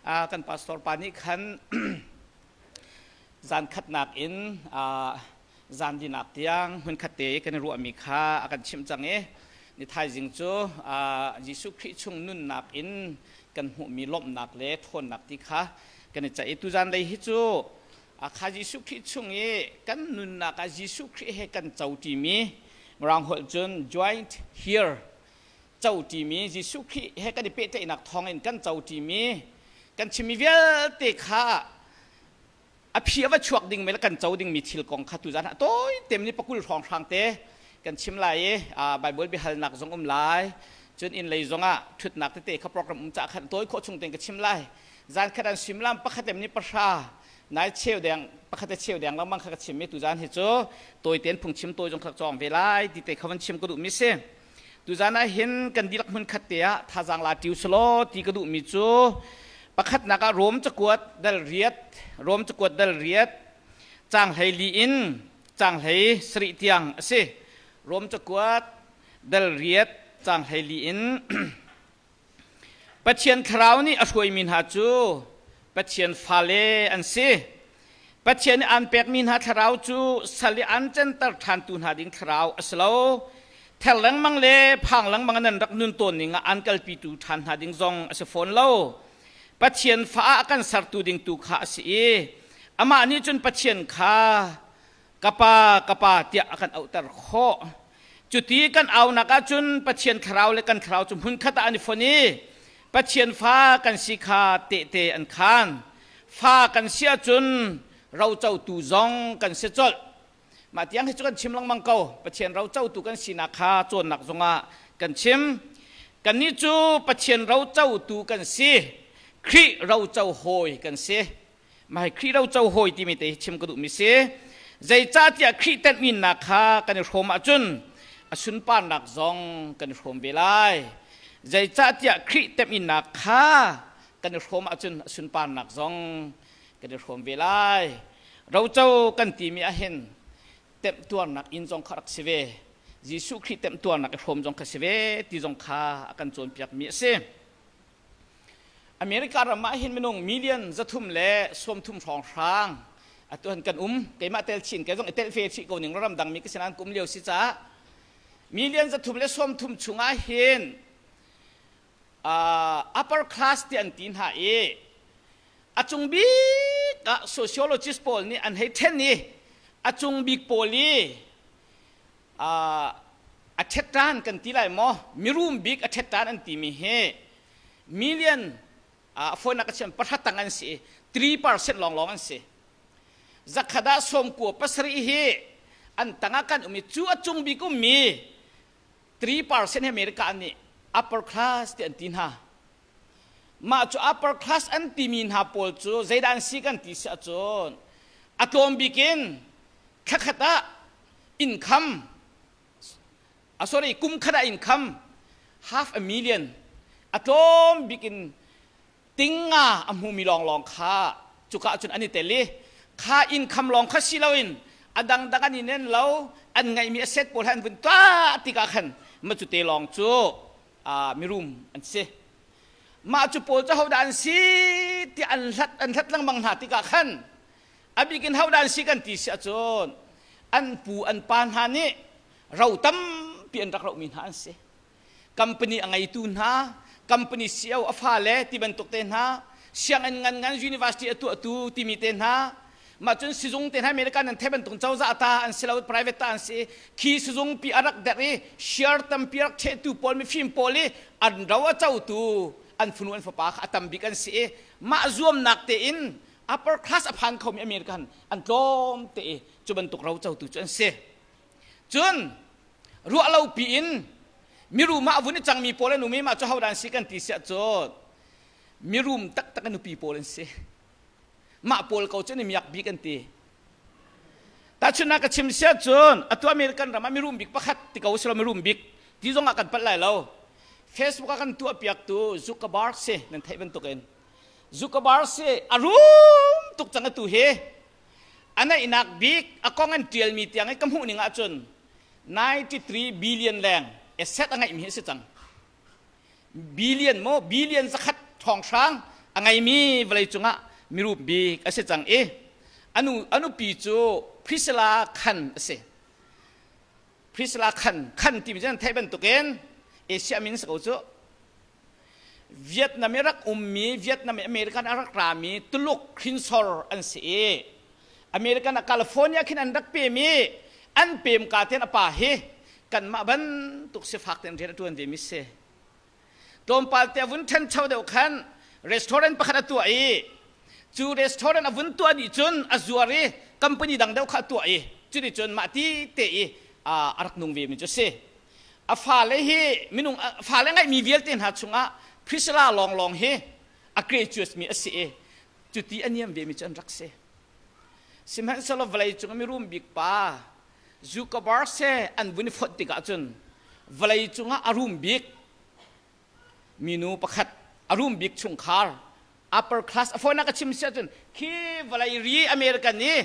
Kan pastor pa nih khan zan khatnak in zan dinak tiang hmunkhat te kan i ruahmi kha a kan chimh cang i ni thaizing cu Jesuh Khrih chung nunnak in kan hmuhmi lawmhnak le ṭhawnnak ti kha kan i ceih i tuzan lei hi cu kha Jesuh Khrih chung i kan nunnak ah Jesuh Khrih he kan co ṭimi Mirang holh cun joint heir co ṭimi Jesuh Khrih he kan i pehtlaihnak thawngin kan co ṭimi kan chimmi vialte kha a phi a va chuak dingmi le kan co dingmi thil kong kha tuzan ah tawi tem ni pakul hrawnghrang te kan chim lai i Bible biahalnak zong um lai cun inn lei zongah ṭhutnak tete kha program um cah khan tawi khawh chung tein ka chim lai zan khat an suimilam pakhat em ni pahra nai cheu deng pakhat le cheu deng lengmang kha ka chim i tuzan hi cu tawi tein phungchim tawi zong kha cawng ve lai ti te kha van chim ka duh mi si Tuzan ah hin kan dihlak hmun khat te ah thazaang la ṭiu selaw ti ka duhmi cu pakhatnak ah Rom cakuat dal riat Rom cakuat dal riat caang hlei li in caang hlei sarih tiang a si. Rom cakuat dal riat caang hlei li in Pathian thlarau nih a hruaimi hna cu Pathian fale an si. Pathian nih aan pekmi hna thlarau cu sal i aan canter ṭhantu hna ding thlarau a si lo. Ther lengmang le phang lengmang in nan rak nun tawn ning ah aan kalpitu ṭhan hna ding zong a si fawn lo. Pathian fa ah a kan sertu ding tu kha a si i amah nih cun Pathian kha ka pa ka pa tiah a kan auhter khawh cuti kan aunak ahcun Pathian thlarau le kan thlarau cu hmunkhat ah an i fon i Pathian fa kan si kha tehte an khaan fa kan si ahcun rocotu zong kan si colh mah tiang hi cu kan chim lengmang ko Pathian rocotu kan sinak kha cawnnak zongah kan chim kannih cu Pathian rocotu kan si Khrih roco hawi kan si Mah hi Khrih roco hawi timi te hi chim ka duhmi si. Zeicahtiah Khrih tenhminnak kha kan i hrawm ahcun a sunparnak zong kan i hrawm ve lai. Zeicahtiah Khrih temhinnak kha kan i hrawm ahcun a sunparnak zong kan i hrawm ve lai. Roco kan timi ahhin temhtuarnak inn zong kha rak si ve. Jesuh Khrih temhtuarnak i hrawm zong kha si ve ti zong kha a kan cawnpiakmi a si. America ram ah hin minung million 330 hrawnghrang atu han kan um keimah tel chin ke zong i tel fe chih ko ning ram dang mi ka sinan kum lio si caah million 330 chungah hin upper class ti an ti hna i a cung bik ah sociologist pawl nih an hei then i a cung bik pawl i a ṭhetṭan kan ti lai maw mirum bik a ṭhetṭan an timi hi million a fawinak ka chim pahra tang an si 3% lawnglawng an si zakhat ah sawm kua pasarih hi an tangah kan um i cu a cung bik ummi 3% hi America nih upper class ti an ti hna mah cu upper class an timi hna pawl cu zeidah an si kan ti si ahcun a tlawm bik in thlakhat ah income sorry kum khat ah income half a million a tlawm bik in tinga a hmumi lawnglawng kha cuka cun an i tel i kha income lawng kha si loin a dangdang an i nen lo an ngeihmi asset pawl han vun tuah tikah khan ma cu te lawng cu mirum an si mah cu pawl cu hodah an si ti an hlat an hlat lengmang hna tikah khan A bik in hodah an si kan ti si ahcun an pu an pa hna nih ro tampi an rak rohmi hna an si. Company a ngeitu hna, company CEO a fale ti bantuk te hna, sianginn ngan ngan university a tuahtu timi te hna, mah cun sizung te hna America nan the bantuk cozah ta an si lo private ta an si khi sizung pi a rak derh i share tampi rak ṭhehtu pawl mifim pawl i an ro a cotu an fanu an fapa kha a tam bik an si i mah zuamnak tein upper class a phan khomi American an tlawm te i cu bantuk rocotu cu an si. Cun ruah lo piin mirum ah vun i cangmi pawl an um i mah cu hodah an si kan ti siah cun mirum taktak a nupi pawl an si. Mah pawl ko cu an i miak bik an ti. Tahchunhnak ka chim siah cun atu American ram ah mirum bik pakhat ti ko silo mirum bik ti zong ah kan palh lai lo. Facebook ah kan tuah piaktu Zuckerberg si nan theih bantukin Zuckerberg si a rum tuk cang atu hi a neihnak bik a kong an ṭialmi tiang i ka hmuh ning ahcun 93 billion leng asset a ngeihmi hi a si cang billion maw billion zakhat ṭhawng hrang A ngeimi vawlei cungah mirum bik a si cang i anu anupi cu Priscilla Khan a si. Priscilla Khan Khan timi cu nan theih bantukin Asia min si ko cu. Vietnam i rak ummi Vietnam i American a rak rami Tuluk hrinsor an si i American ah California khin an rak pem i an pem ka ten a pa hi kanmah bantuk sifak ten rian a ṭuan ve mi si. Tlawmpal te a vun ṭhancho deuh khan restaurant pakhat a tuah i cu restaurant a vun tuah dih cun a zuar i company dang deuh kha a tuah i cuticun mah ti te i a rak nung ve mi cu si. A fale hi minung fale ngeihmi vialte hna chungah Priscilla lawnglawng hi a graduate mi a si i cuti a niam ve mi cu an rak si. Sihmanhsehlaw vawlei cung i mirum bik pa Zuckerberg he an vun i fonh tikah cun vawlei cungah a rum bik minu pakhat a rum bik chungkhar upper class a fawinak ka chim si ahcun khi vawlei ri American i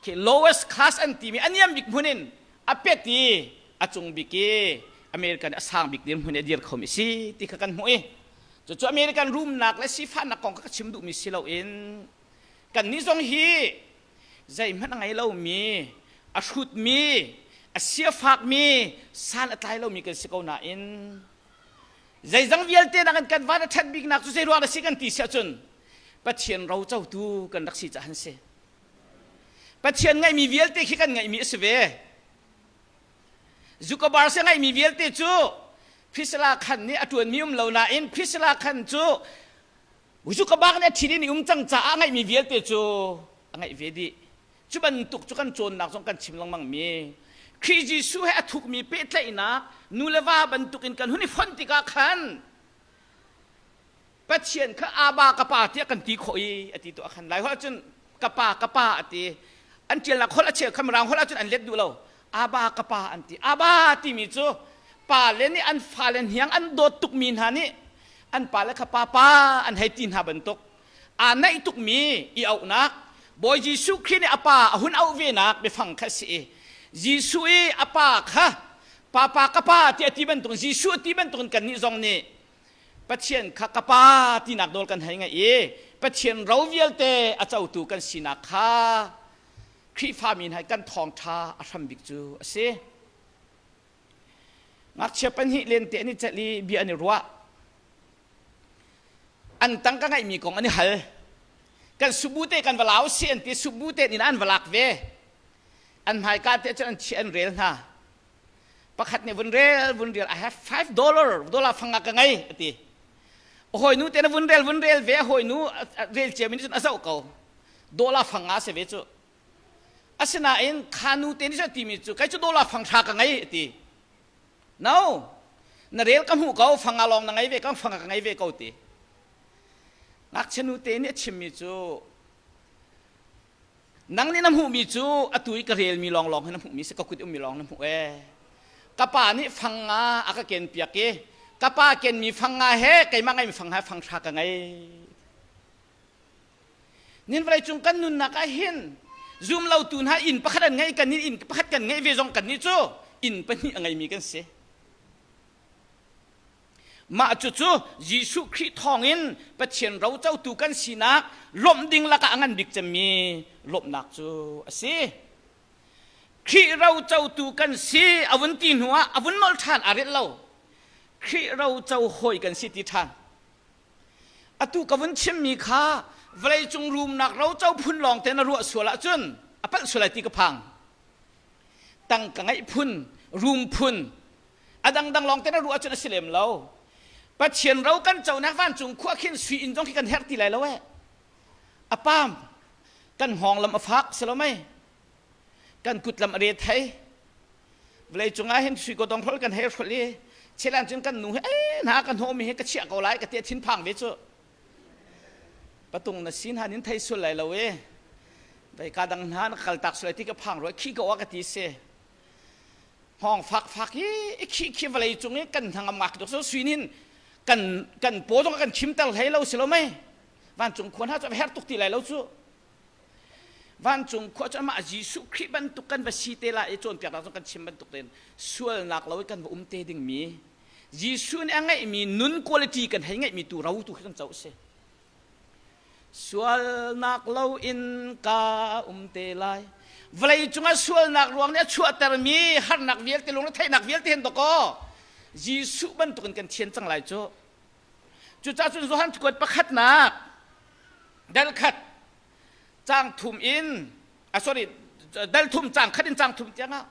khi lowest class an timi a niam bik hmun in a pet i a cung bik i American a sang bik dirhmun i a dir khomi si ti kha kan hmuh i cucu American rumnak le sifahnak kong kha ka chim duhmi si loin kannih zong hi zeihmanh a ngei lomi a hrutmi a siafakmi san a tlai lomi kan si ko nain zeizang vialte nakin kan van a ṭhat biknak cu zei ruang dah si kan ti si ahcun Pathian rocotu kan rak si caah an si. Pathian ngeihmi vialte khi kan ngeihmi a si ve. Zukabar se ngeihmi vialte cu Priscilla khan nih a ṭuanmi um lo nain Priscilla khan cu Zuckerberg nih a ṭhin in i um cang caah a ngeihmi vialte cu a ngeih ve dih. Cu bantuk cu kan cawnnak zong kan chim lengmang mi Khrih Jesuh he a thukmi pehtlaihnak nu le va bantukin kan hun i fonh tikah khan Pathian kha Abba ka pa tiah kan ti khawh i a ti tu ah khan Lai holh ahcun ka pa ka pa a ti an ṭialnak holh a cheu kha Mirang holh ahcun an let duh lo Abba ka pa an ti Abba timi cu pale nih an fale hniang an dawt tukmi hna nih an pale kha papa an hei ti hna bantuk aa naih tukmi i auhnak Bawi Jesuh Khrih nih a pa a hun auh venak biafang kha a si i Jesuh i a pa kha papa ka pa tiah a ti bantuk Jesuh a ti bantukin kannih zong nih Pathian kha ka pa tinak nawl kan hei ngaih i Pathian ro vialte a cotu kan sinak kha Khrihfami hna kan thawngṭha a hram bik cu a si. Ngakchia pahnih lente an i celh i bia an i ruah. An tangka ngeihmi kong an i hal. Kan subu te kan va lau si an ti subu te nih an va lak ve. An hmaika te cun an chiah an rel hna. Pakhat nih vun rel vun rel I have $5 dollar fanga ka ngei a ti. A hawinu te na vun rel vun rel ve a hawinu rel cia mi nih cun a zoh ko. Dollar fanga si ve cu. Asinain kha nu te nih cun a timi cu kei cu dollar fang hra ka ngei a ti. No, na rel ka hmuh ko, fanga lawng na ngei ve ko, fanga ka ngei ve ko ti. Ngakchia nu te nih a chimmi cu nang nih na hmuhmi cu atu i ka relmi lawnglawng hi na hmuhmi si ka kut ummi lawng na hmuh ee. Ka pa nih fang nga a ka ken piak i ka pa kenmi fang nga he keimah ngeimi fang he fang hra ka ngei. Nin vawleicung kan nunnak ah hin zumlotu hna inn pakhat an ngei kan nih inn pakhat kan ngeih ve zong kan nih cu inn pahnih a ngeimi kan si. Mah cucu Jesuh Khrih thawngin Pathian rocotu kan sinak lawmh ding lakah a ngan bik cemmi lawmhnak cu a si. Khrih rocotu kan si a vun ti hnuah a vun nolh ṭhan aa relh lo. Khrih roco hawi kan si ti ṭhan. Atu ka vun chimmi kha vawleicung rumnak roco phun lawng te na ruah sual ahcun a palh sual lai ti ka phang. Tangka ngeih phun, rum phun, a dangdang lawng te na ruah ahcun a si lem lo. Pathian ro kan conak vancung khua khin sui inn zong khi kan herh ti lai lo eh. A pam, kan hngawng lam a fak si lo mei. Kan kut lam a re thei. Vawlei cungah hin sui kodong hrol kan hei hrol i chelan cun kan nu hi ei hna kan hnawmi hi ka chiah ko lai ka ti thinphang ve cu patung na sin han in thei sul lai lo e vei ka dang hna na kal tak sul lai ti ka phang roi khi ko a ka ti si hngawng fak fak i khi khi vawlei cung i kan hnangam ngak dok so suin hin kan kan paw zong kan khim ter hlei lo si lo mei vancung khua hna cu her tuk ti lai lo cu Vancung khua cu amah Jesuh Khrih bantuk kan va si te lai i cawnpiaknak zong kan chim bantuk tein sualnak lo i kan va um te dingmi Jesuh nih a ngeihmi nun quality kan hei ngeihmi tu ro tu khi kan co a si. Sualnak loin ka um te lai. Vawlei cungah sualnak ruang nih a chuahtermi harnak vialte lungretheihnak vialte hin dawkaw Jesuh bantukin kan thian cang lai cu. Cucaah cun Johan cakuat pakhatnak dal khat cang thum in ah sorry dal thum cang khat in cang thum tiangah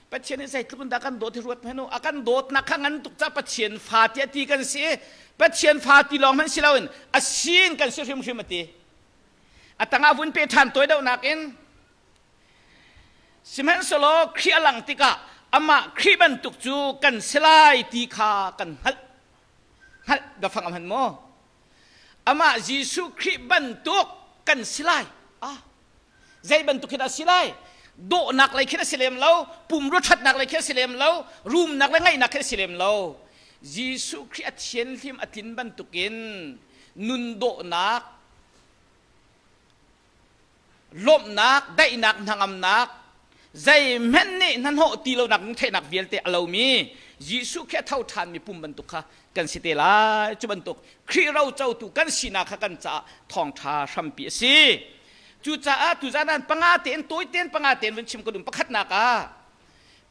Pathian nih zeitluk in dah kan dawt hi ruat hmanh u a kan dawtnak kha ngan tuk ca Pathian fa tiah ti kan si Pathian fa ti lawng hmanh si loin a sin kan si hrimhrim a ti a tangah vun pe ṭhan tawi deuhnak in sihmanhsehlaw Khrih a lang tikah amah Khrih bantuk cu kan si lai ti kha kan hngalh hngalh biafang a hman maw amah Jesuh Khrih bantuk kan si lai ah zei bantuk hin a si lai dawhnak lei khin a si lem lo pumrua ṭhatnak lei khin a si lem lo rumnak le ngaihnak khin a si lem lo Jesuh Khrih a thianhlim a tlin bantukin nun dawhnak lawmhnak daihnak hnangamnak zeihmanh nih hnahnawh ti lonak lungtheihnak vialte a lomi Jesuh Khrih a tho ṭhanmi pum bantuk kha kan si te lai cu bantuk Khrih rocotu kan sinak kha kan caah thawngṭha hrampi a si cucaah tuzan ah panga tein tawi tein panga tein vun chim ka dum pakhatnak ah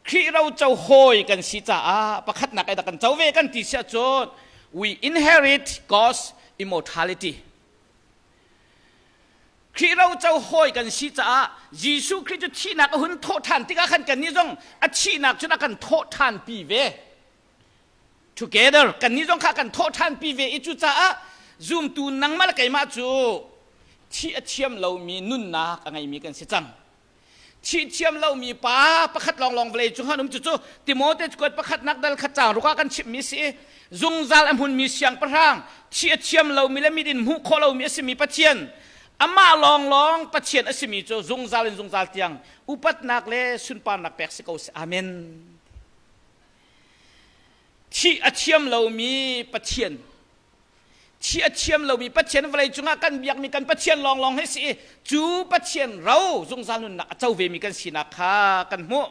Khrih roco hawi kan si caah pakhatnak ai dah kan co ve kan ti si ahcun we inherit God's immortality Khrih roco hawi kan si caah Jesuh Khrih cu thihnak a hun thawh ṭhan tikah khan kannih zong a thihnak cun a kan thawh ṭhanpi ve together kannih zong kha kan thawh ṭhanpi ve i cucaah zumtu nangmah le keimah cu thih a thiam lomi nunnak a ngeimi kan si cang thih thiam lomi pa pakhat lawnglawng vawlei cung an um cucu Timote kuat pakhatnak dal khat caang ruk ah kan chimhmi si i zungzal a hmunmi siangpahrang thih a thiam lomi le mit in hmuh khawh lomi a simi Pathian amah lawnglawng Pathian a simi cu zungzal in zungzal tiang upatnak le sunparnak pek si ko seh amen Thih a thiam lomi Pathian thih a thiam lomi Pathian vawlei cungah kan biakmi kan Pathian lawnglawng hi si i cu Pathian ro zungzal nunnak a co vemi kan sinak kha kan hmuh.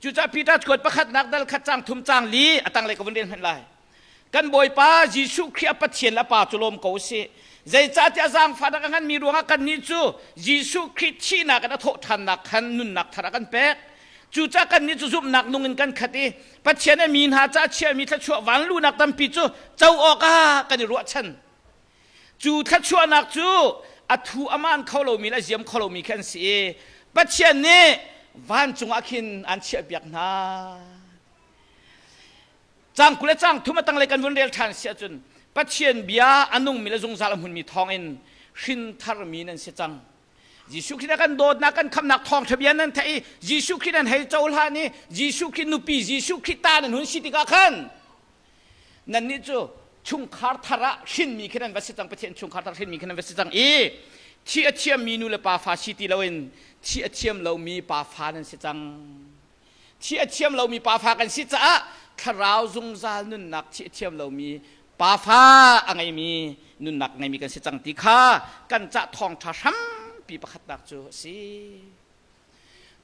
Cucaah Peter kuat pakhatnak dal khat cang thum cang li a tanglei ka vun rel hmanh lai. Kan Bawipa Jesuh Khrih a Pathian le a Pa cu lawm ko sih. Zeicahtiah zaangfahnak a nganmi ruangah kannih cu Jesuh Khrih thihnak in a thawhṭhannak khan nunnak thar a kan pek. Cucaah kannih cu zumhnak nung in kan khat i Pathian a mi hna ca chiahmi thluachuah vanluhnak tampi cu co awkah kan i ruahchan. Cu thluachuahnak cu a thu a maan kho lomi le a ziam kho lomi khi an si i Pathian nih vancung ah khin aan chiahpiak hna. Cang 20 le cang thum a tanglei kan vun rel ṭhan si ahcun Pathian bia a nungmi le zungzal a hmunmi thawngin hrin tharmi nan si cang. Jesuh Khrih kan dawtnak kan khamnak thawngṭha bia nan theih i Jesuh Khrih nan hei cohlan i Jesuh Khrih nupi Jesuh Khrih ta nan hun si tikah khan nannih cu chungkhar thar ah hrinmi khi nan va si cang Pathian chungkhar thar hrinmi khi nan va si cang i thi a thiammi nu le pa fa si ti loin thi a thiam lomi pa fa nan si cang thi a thiam lomi pafa kan si caah thlarau zungzal nunnak thi a thiam lomi pafa a ngeimi nunnak ngeimi kan si cang ti kha kan cah thawngṭha hrampi pakhatnak cu a si.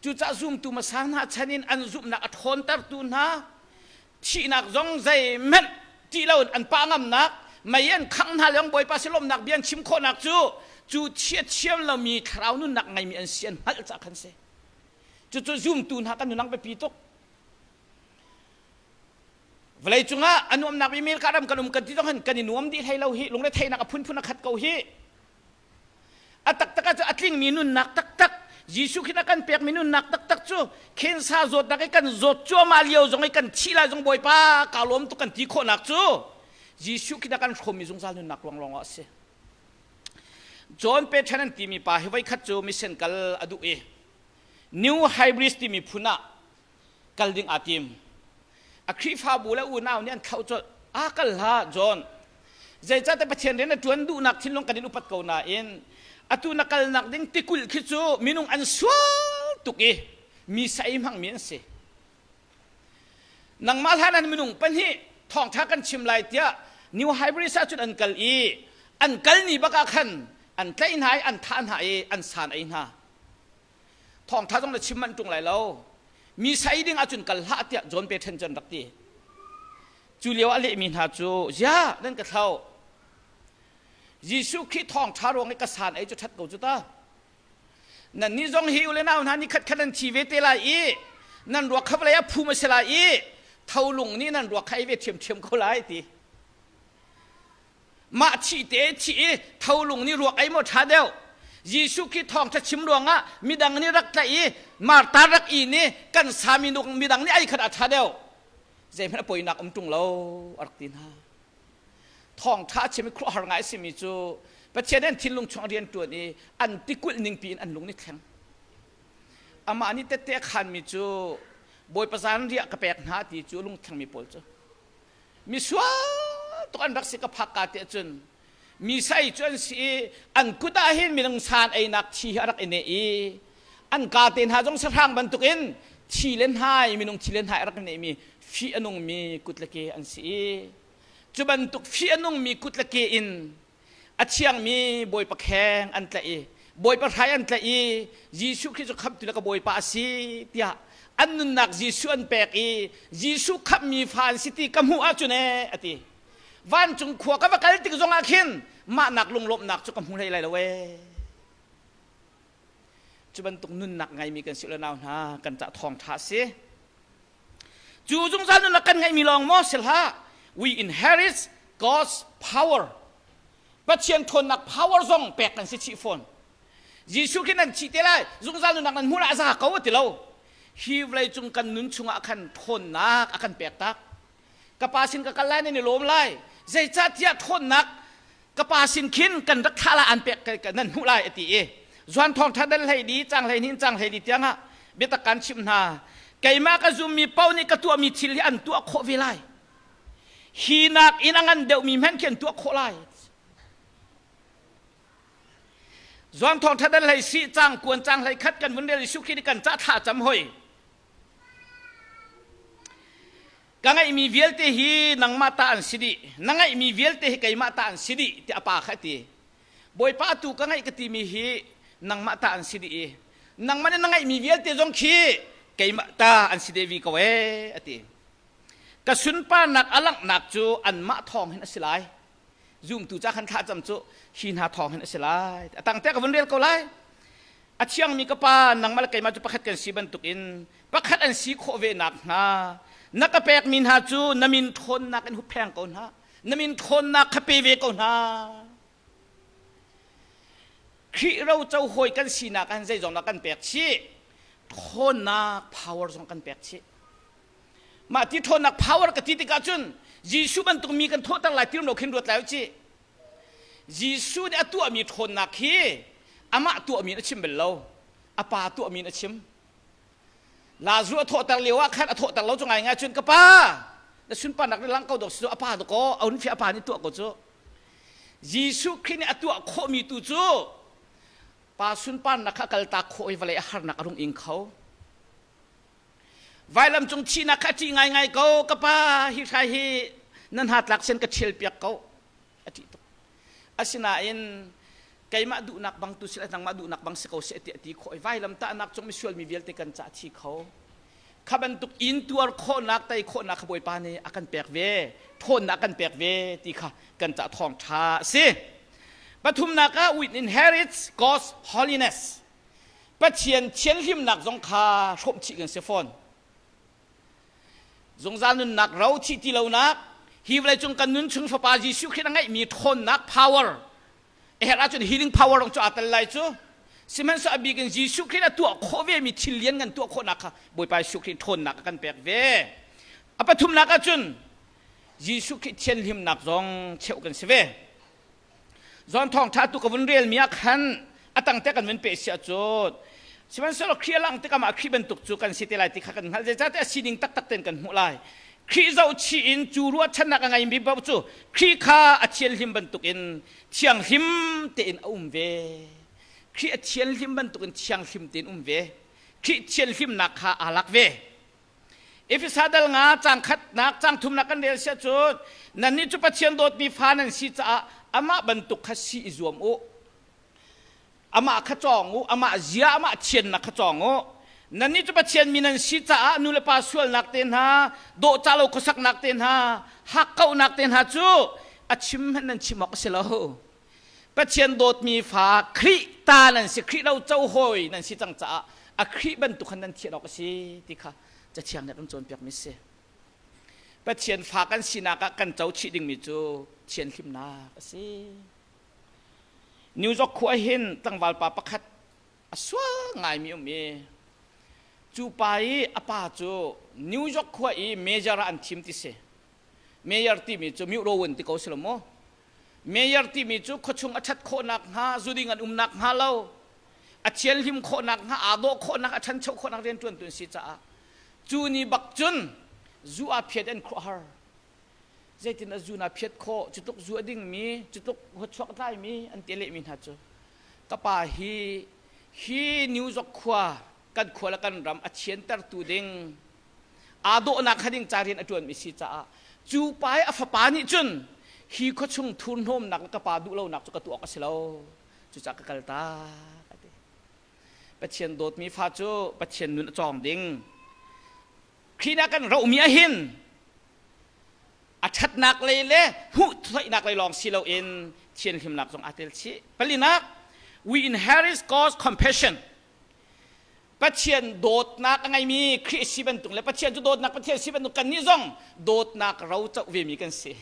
Cucaah zumtu hmasa hna chan in an zumhnak a ṭhawntertu hna thihnak zong zeihmanh ṭih loin an pah ngamnak mei an khangh hna leng Bawipa silawmnak bia an chim khawhnak cu cu thi a thiam lomi thlarau nunnak ngeimi an si an hngalh caah khan si. Cucu zumtu hna kan nunang biapi tuk. Vawlei cungah a nuamnak mi America ram kan um kan ti zong hin kan i nuam dih hlei lo hi lungre theihnak a phunphun a khat ko hi. A taktak ah cu a tlingmi nunnak taktak Jesuh Khrih a kan pekmi nunnak taktak cu khensa zawtnak i kan zawt cuahmah lio zong i kan thih lai zong Bawipa kaa lawm tuk kan ti khawhnak cu Jesuh Khrih a kan hrawmmi zungzal nunnak ruang lawng ah a si. John Patton an timi pa hi voikhat cu mission kal a duh i New Hybrids timi phun ah kal ding aa tim. A Khrihfabu le unau nih an thlauh colh. A kal hlah, John. Zeicahtiah Pathian rian a ṭuan duhnak thinlung kan in upat ko nain atu na kalnak ding tikulh khi cu minung an sual tuk i mi sa ei hmangmi an si. Nangmah hlan an minung pahnih thawngṭha kan chim lai tiah New Hybrids ah cun an kal i an kal ni bak ah khan an tlaih hna i an thah hna i an san ei hna. Thawngṭha zong na chim manh ṭung lai lo. Mi sa ei ding ahcun kal hlah tiah John Patton cu an rak ti. Cu lio a lehmi hna cu, ziah nan ka thlauh. Jesuh Khrih thawngṭha ruang i ka san ei cu ṭhat ko cu ta. Nannih zong hi u le nau hna ni khat khat nan thi ve te lai i nan ruak kha vawlei ah phum a si lai i tholung nih nan ruak kha ei ve ṭhiamṭhiam ko lai ti. Mah thi te thi i tholung nih ruak ei maw ṭha deuh? Jesuh Khrih thawngṭha chim ruangah midang nih rak tlaih i martar rak in i kan sami midang nih ei khat a ṭha deuh. Zeihmanh a poinak um ṭung lo a rak ti hna. Thawngṭha a chim i khuaruahhar ngai a simi cu Pathian an thinlung chung rian ṭuan i an tikulh ningpi in an lung nih thleng. Amah nih tette a khaanmi cu Bawipa zan riah ka pek hna ti cu lungthlengmi pawl cu misual tuk an rak si ka phak ka ti ahcun mi sai cu an si i an kut ah hin minung san einak thi hi a rak i neh i an ka te hna zong sahrang bantukin thi le hnai minung thi le hnai a rak i nehmi fih a nungmi kut le ke an si i cu bantuk fih a nungmi kut le ke in a thiangmi Bawipa kheng an tlaih i Bawipa hrai an tlaih i Jesuh Khrih cu khamhtu le ka Bawipa a si tiah an nunnak Jesuh an pek i Jesuh khamhmi fa an si ti ka hmuh ahcun ee a ti. Vancung khua ka va kal tik zongah khin mahnak lunglawmhnak cu ka hmu hlei lai lo ee. Cu bantuk nunnak ngeimi kan si le nau hna kan cah thawngṭha a si. Cu zungzal nunnak kan ngeihmi lawng maw si hlah. We inherit God's power. Pathian ṭhawnnak power zong pek kan si chih fawn. Jesuh khi nan thi te lai, zungzal nunnak nan hmuh lai a za ko a ti lo. Hi vawlei cung kan nun chungah khan ṭhawnnak a kan pek tak. Ka pa sin ka kal lai nan i lawm lai. Zeicahtiah ṭhawnnak ka pa sin khin kan rak thlah lai an pek nan hmuh lai a ti i Johan thawngṭha dal hlei di cang hlei hnin cang hlei di tiangah biatak kan chimh hna keimah ka zummi paoh nih ka tuahmi thil hi an tuah khawh ve lai hi nak in a ngan deuhmi hmanh khi an tuah khawh lai Johan thawngṭha dal hlei si cang kuan cang hlei khat kan vun rel Jesuh Khrih nih kan ca thla cam hoi Ka ngeihmi vialte hi nangmah ta an si dih. Na ngeihmi vialte hi keimah ta an si dih tiah a pa kha a ti. Bawipa atu ka ngeih ka timi hi nangmah ta an si dih i nangmah nih na ngeihmi vialte zong khi keimah ta an si devi ko ee a ti. Ka sunparnak a langhnak cu anmah thawng hin a si lai. Zumtu ca khan thlacam cu hi hna thawng hin a si lai. A tang te ka vun rel ko lai. A thiangmi ka pa nangmah le keimah cu pakhat kan si bantukin pakhat an si khawh ve nakhnga na ka pekmi hna cu na min ṭhawnnak in huppheng ko hna. Na min ṭhawnnak kha pe ve ko hna. Khrih roco hawi kan sinak ah zeizong dah kan pek chih? Ṭhawnnak power zong kan pek chih. Mah ti ṭhawnnak power ka ti tikah cun Jesuh bantuk mi kan thawhter lai ti lo khin ruat lai u cih. Jesuh nih a tuahmi ṭhawnnak hi amah tuahmi in a chim bal lo. A pa tuahmi in a chim. Lazarus a thawhter lio ah khan a thawhter lo cu ngaingai cun ka pa na sunparnak nih lang ko dawk si cu a pa dawkaw a hun fi a pa nih tuah ko cu. Jesuh Khrih nih a tuah khawhmi tu cu pa sunparnak kha kaltak khawh i vawlei a harnak a rung ing kho. Vailam cung thihnak kha a ṭih ngaingai ko. Ka pa, hi hrai hi na hnatlak sin ka ṭhialpiak ko. A ṭih tuk. Asinain keimah duhnak bang tu sile nangmah duhnak bang si ko seh tiah a ti khawh i vailam tahnak cung misual mi vialte kan cah thi kho. Kha bantuk in tuar khawhnak tei khawhnak kha Bawipa nih a kan pek ve, ṭhawnnak a kan pek ve ti kha kan cah thawngṭha a si. Pathumnak ah we inherit God's holiness. Pathian thianhlimnak zong kha hrawmh chih kan si fawn. Zungzal nunnak ro thih ti lonak hi vawleicung kan nun chung fapa Jesuh Khrih a ngeihmi ṭhawnnak power a herh ahcun healing power zong cu aa tel lai cu. Sihmanhsehlaw a bik in Jesuh Khrih a tuah khawh vemi thil lian kan tuah khawhnak kha Bawipa Jesuh Khrih ṭhawnnak a kan pek ve. A pathumnak ahcun Jesuh Khrih thianhlimnak zong cheuh kan si ve. John thawngṭha tu ka vun relmi ah khan a tangte kan vun peh si ahcun sihmanhsehlaw Khrih a langh tikah mah Khrih bantuk cu kan si te lai ti kha kan hngalh. Zeicahtiah a sining taktak tein kan hmuh lai. Khrih zohchih in cu ruahchannak a ngeimi paoh cu Khrih kha a thianhlim bantukin thianghlim tein a um ve. Khrih a thianhlim bantukin thianghlim tein um ve. Khrih thianhlimnak kha aa lak ve. Efesa dal nga cang khatnak cang thumnak kan rel siah cun nannih cu Pathian dawtmi fa nan si caah amah bantuk kha si i zuam u. Amah kha cawng u, amah zia, amah thiannak kha cawng u. Nannih cu Pathian mi nan si caah nu le pa sualnak te hna, dawhcah lo khuasaknak te hna, hakkauhnak te hna cu a chim hmanh nan chim awk a si lo. Pathian dawtmi fa Khrih ta nan si Khrih lo cohawi nan si cang caah a Khrih bantuk khan nan thian awk a si ti kha Cathiang nih a kan cawnpiakmi si. Pathian fa kan sinak ah kan co chih dingmi cu thianhlimnak a si. New York khua hin tlangval pa pakhat a sual ngaimi um i cu pa i a pa cu New York khua i mayor ah an thim ti si. Mayor timi cu Myo ti ko si lo maw? Mayor timi cu khuachung a ṭhat khawhnak hnga, zuding an umnak hnga lo, a thianhlim khawhnak hnga, aa dawh khawhnak, a ṭhancho khawhnak rianṭuantu an si caah cu ni bak cun zu aa phiat an khuahar. Zeitin a zu na phiat khawh, cu tluk zu a dingmi, cu tluk huatchuak a tlaimi an ti lehmi hna cu ka pa hi hi New York khua kan khua le kan ram a thiantertu ding aa dawhnak kha ding ca rian a ṭuanmi si caah cu pa i a fapa nih cun hi khuachung thurhnawmnak le ka pa duh lonak cu ka tuah awk a si lo cucaah ka kal tak a ti Pathian dawtmi fa cu Pathian nun a cawng ding Khrih nih a kan rohmi ahhin a ṭhatnak lei le hmuh theihnak lei lawng si loin thianhlimnak zong aa tel chih palinak we inherit God's compassion Pathian dawtnak a ngeimi Khrih si bantuk le Pathian cu dawtnak Pathian si bantuk kannih zong dawtnak ro coh vemi kan si.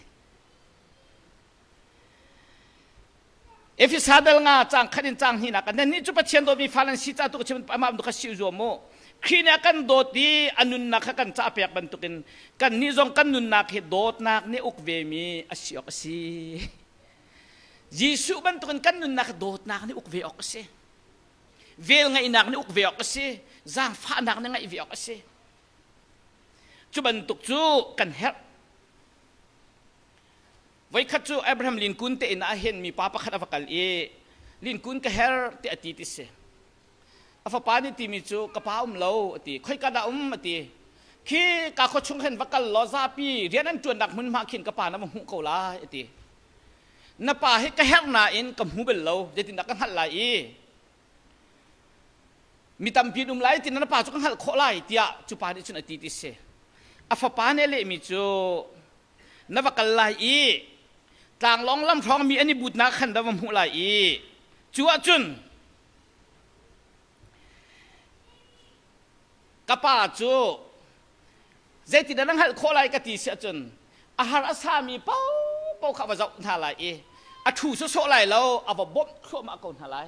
Efesa dal nga cang khat in cang hnihnak ah nannih cu Pathian dawtmi fa nan si ca tu ka chim amah bantuk kha si zuam u. Khrih nih a kan dawt i a nunnak kha kan ca pek bantukin kannih zong kan nunnak hi dawtnak nih uk vemi a si awk a si. Jesuh bantukin kan nunnak hi dawtnak nih uk ve awk a si. Vel ngeihnak nih uk ve awk a si. Zaangfahnak nih ngeih ve awk a si. Cu bantuk cu kan herh. Voikhat cu Abraham Lincoln te inn ah hin mipa pakhat a va kal i Lincoln ka her ti a ti ti si. A fapa nih timi cu ka pa um lo a ti. Khoika dah um a ti. Khi ka khua chung khin va kal law zapi rian an ṭuannak hmunhma khin ka pa na va hmuh ko lai a ti. Na pa hi ka herh nain ka hmu bal lo zeitindah ka hngalh lai i mi tampi an um lai ti na pa cu ka hngalh khawh lai tiah cu pa nih cun a ti ti si. A fapa nih a lehmi cu na va kal lai i tlanglawng lam hrawng mi an i butnak khan da va hmuh lai i cu ahcun ka pa cu zeitindah na hngalh khawh lai ka ti si ahcun a har a sami paohpaoh kha va zoh hna lai i a ṭhu sawsawh lai lo a va bawmh thluahmah ko hna lai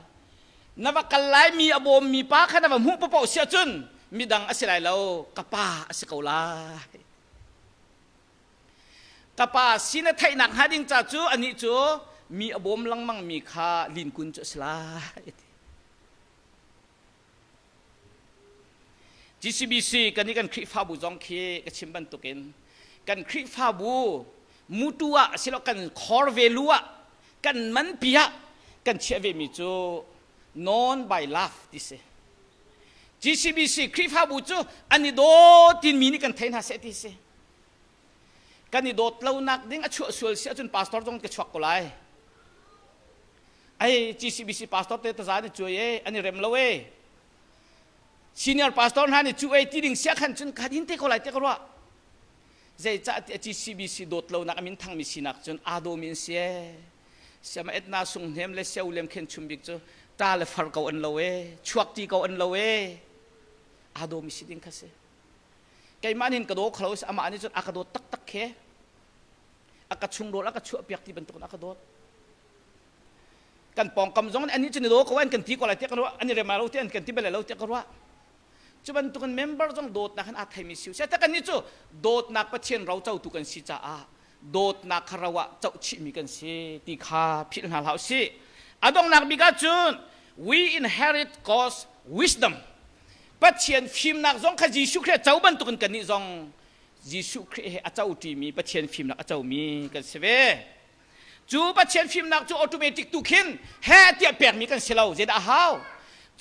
na va kal lai mi a bawmmi pa kha na va hmuh paohpaoh si ahcun midang a si lai lo ka pa a si ko lai Ka pa sin a theihnak hnga ding ca cu anih cu mi a bawm lengmang mi kha linkun cu a si lai. GCBC kan i kan Khrihfabu zong khi ka chim bantukin kan Khrihfabu mutu ah asilo kan core value ah kan manpi ah kan chiah ve mi cu known by love ti si. GCBC Khrihfabu cu an i daw tin mi nih kan thei hna seh ti si. Kan i dawt lonak ding a chuah sual si ahcun pastor zong ka chuak ko lai. Ai GCBC pastor te taza ni cuai e an i rem lo e. Senior pastor hna nih cu ei ti ding sia khan cun ka din te ko lai te ka ruah. Zeicah ti GCBC dawt lonak a min thangmi sinak cun aa dawmi an si e. Siama etna sung hnem le sia ulem khen chum bik cu ta le far ko an lo e chuak ti ko an lo e aa dawmi si ding kha si keimah nin ka daw khlo si amah nih cun a ka dawt taktak khe a ka chung rawl a ka chuah piak ti bantuk in a ka dawt kan pawngkam zong nih anih cu ni daw ko an kan ti ko lai tiah kan ruah an i rem lo ti an kan ti bal lo tiah ka ruah cu bantukin member zong dawtnak hin aa theimi si usih kan nih cu dawtnak Pathian ro cotu kan si caah dawtnak kha ro ah coh chihmi kan si ti kha philh hna hlah usih a donghnak bik ahcun we inherit God's wisdom Pathian fimnak zong kha Jesuh Khrih a co bantukin kannih zong Jesuh Khrih he a coṭimi Pathian fimnak a comi kan si ve Cu Pathian fimnak cu automatic tu khin he tiah pekmi kan si lo. Zeidah a hau?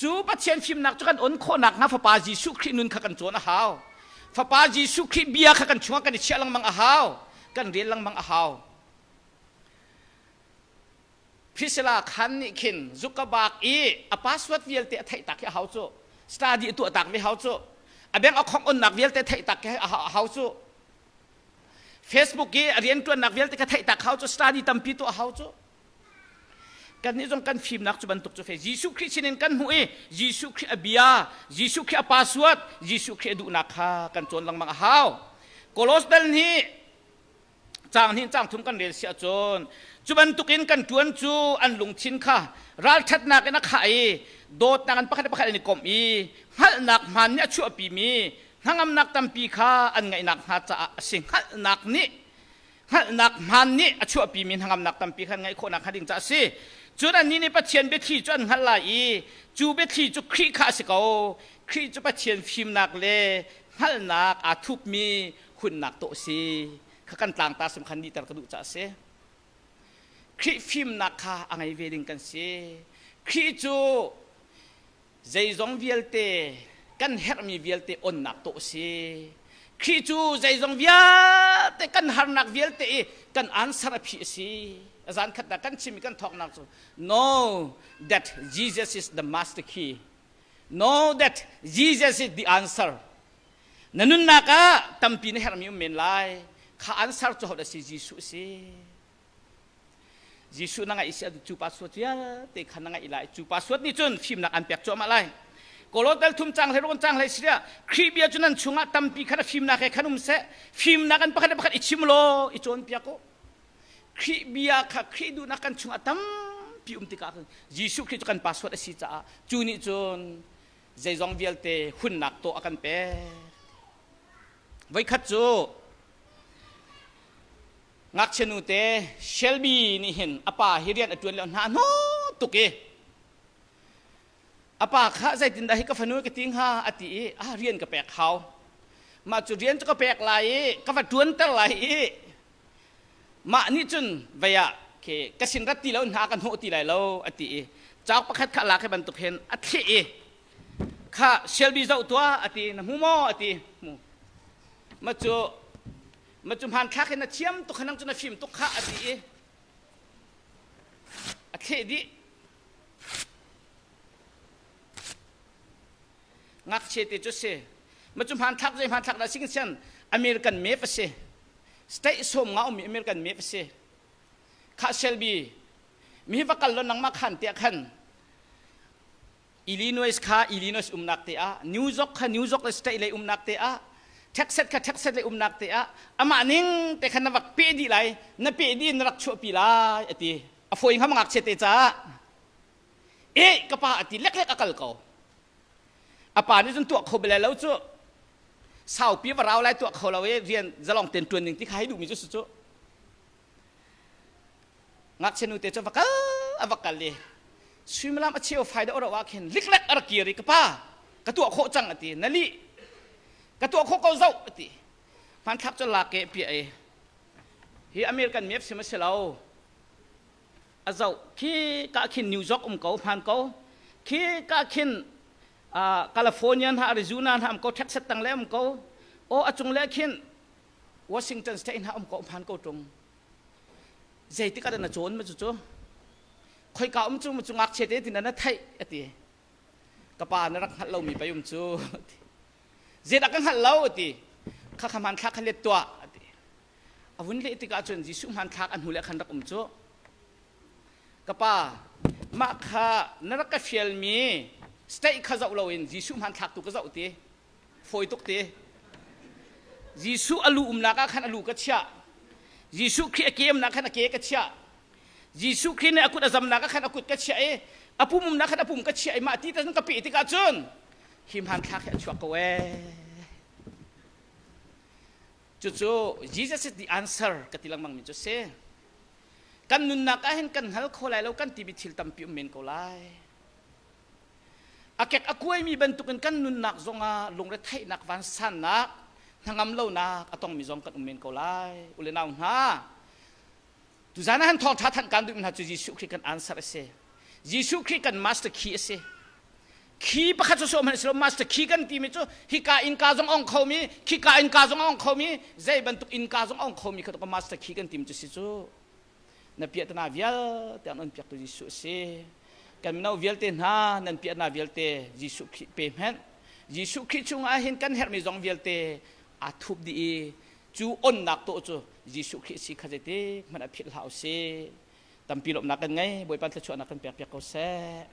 Cu Pathian fimnak cu kan on khawhnak hnga Fapa Jesuh Khrih nun kha kan cawn a hau. Fapa Jesuh Khrih bia kha kan chungah kan i chiah lengmang a hau. Kan rel lengmang a hau. Priscilla Khan nih khin Zuckerberg i a password vialte a theih tak hi a hau cu. Study a tuah tak ve hau cu. A bank account onnak vialte theih tak hi a hau cu. Facebook i a rianṭuannak vialte ka theih tak hau cu study tampi tuah hau cu. Kannih zong kan fimnak cu bantuk cu fe Jesuh Khrih sinin kan hmuh i Jesuh Khrih a bia, Jesuh Khrih a password, Jesuh Khrih a duhnak kha kan cawn lengmang a hau. Kolos dal nih caang hnih caang thum kan rel si ahcun cu bantukin kan ṭuan cu an lungthin kha ralṭhatnak in a khah i dawtnak in pakhat le pakhat an i komh i hngalhnak hmaan nih a chuahpimi hnangamnak tampi kha an ngeihnak hnga caah a si. Hngalhnak nih hngalhnak hmaan nih a chuahpimi hnangamnak tampi kha an ngeih khawhnak hnga ding caah a si. Cun annih nih Pathian biathli cu an hngalh lai i cu biathli cu Khrih kha a si ko. Khrih cu Pathian fimnak le hngalhnak aa thupmi hunnak tawh a si. Kha kan tlangtar sim khan nihter ka duh caah a si. Khrih fimnak kha a ngei ve ding kan si. Khrih cu zeizong vialte kan herhmi vialte onnak tawh a si. Khrih cu zeizong vialte kan harnak vialte i kan answer a phi a si. A zan khat kan chim i kan thawknak cu know that Jesus is the master key. Know that Jesus is the answer. Na nunnak ah tampi na herhmi um men lai. Kha answer cu hodah si Jesuh si. Jesuh na ngaih si cu pa suat vialte kha na ngaih lai. Cu pa suat nih cun fimnak an pek cuahmah lai. Kolo tel thum cang hlei rawn cang hlei siria Khrih bia cu nan chungah tampi khan a fimnak he khan um seh. Fimnak an pakhat le pakhat i chim law i cawnpiak u. Khrih bia kha Khrih duhnak kan chungah tampi um tikah Jesuh Khrih cu kan password a si caah cu nih cun zeizong vialte hunnak tawh a kan pek. Voikhat cu ngakchia nute Shelby nih hin a pa hi rian a ṭuan lio hna hnawh tuk i a pa kha zeitindah hi ka fanu ka ti hnga a ti i ah rian ka pek hau mah cu rian cu ka pek lai i ka va ṭuanter lai i Mah nih cun vei ah khi ka sin rat ti lo hna ka hnawh ti lai lo a ti i cauk pakhat kha lak hi bantuk hin a thleh i kha Shelby zoh tuah a ti na hmu maw a ti hmu ma cu ma cu hmanthlak hin na thiam tuk nang cu na fim tuk kha a ti i a thleh dih ngakchia te cu si ma cu hmanthlak zei hmanthlak dah sing sian American map a si state som nga ummi American map a si kha Shelby mi hi va kal lo nangmah khan tiah khan Illinois kha Illinois umnak te ah New York kha New York le state lei umnak te ah Texas kha Texas lei umnak te ah amah ning te khan na vak pe dih lai na pe dih na rak chuahpi lai ati a fawi ngam ngakchia te caah e ka pa ati leklek a kal ko a pa nih cun tuah kho bel lo cu saupi va rau lai tuah kho lo i rian zalong ten ṭuan ding ti kha hei duhmi cu si cu ngakchia nu te cu va kal a va kal i suimilam a cheu fai deuh ro ah khin liklek a rak kir i ka pa ka tuah khawh cang a ti na lih ka tuah khawh ko zoh a ti hmanthlak cu lak ke piah i hi American map sim a si lo a zoh khi ka khin New York um ko hman ko khi ka khin California hna Arizona hna um ko Texas tang le um ko o a cung le khin Washington State hna um ko hman ko tung zeitik ah na cawn ma cu cu khoika um cu cu ngakchia te tin na theih ati ka pa na rak hngalh lomi pei um cu zeidah ka hngalh lo ati kha kha hmanthlak kha let tuah ati A vun leh tikah cun Jesuh hmanthlak a hnu le khan rak um cu. Ka pa, mah kha na rak ka fialmi state kha zoh loin Jesuh hmanthlak tu ka zoh ti. Fawi tuk ti. Jesuh a lu umnak ah khan a lu ka chiah. Jesuh Khrih a ke umnak khan a ke ka chiah. Jesuh Khrih nih a kut a zamnak ah khan a kut ka chiah i a pum umnak khan a pum ka chiah i mah ti ta ka peh tikah cun hi hmanthlak hi a chuak ko ee. Cucu Jesus is the answer ka ti lengmang mi cu si. Kan nunnak ah hin kan hngal kho lai lo kan timi thil tampi um men ko lai. A kek a kuaimi bantukin kan nunnak zongah lungretheihnak vansannak hnangam lonak a tongmi zong kan um men ko lai. Ule nau hna, tuzan ah han thawngṭha thanh kan duhmi hna cu Jesuh Khrih kan answer a si. Jesuh Khrih kan master key a si. Khi pakhat sawsawh hmanh si lo master key kan timi cu hika innka zong ong khomi khika innka zong ong khomi zei bantuk innka zong ong khomi kha ka master key kan timi cu si cu na piahtana vialte an on piaktu Jesuh a si kan mino vialte hna nan piahna vialte Jesuh Khrih pe hmenh Jesuh Khrih chungah hin kan herhmi zong vialte aa thup dih i cu onnak tawh cu Jesuh Khrih si kha zeitik hmanh a philh hlah usih. Tampi lawmhnak kan ngei. Bawipa thluachuahnak kan pek piak ko seh.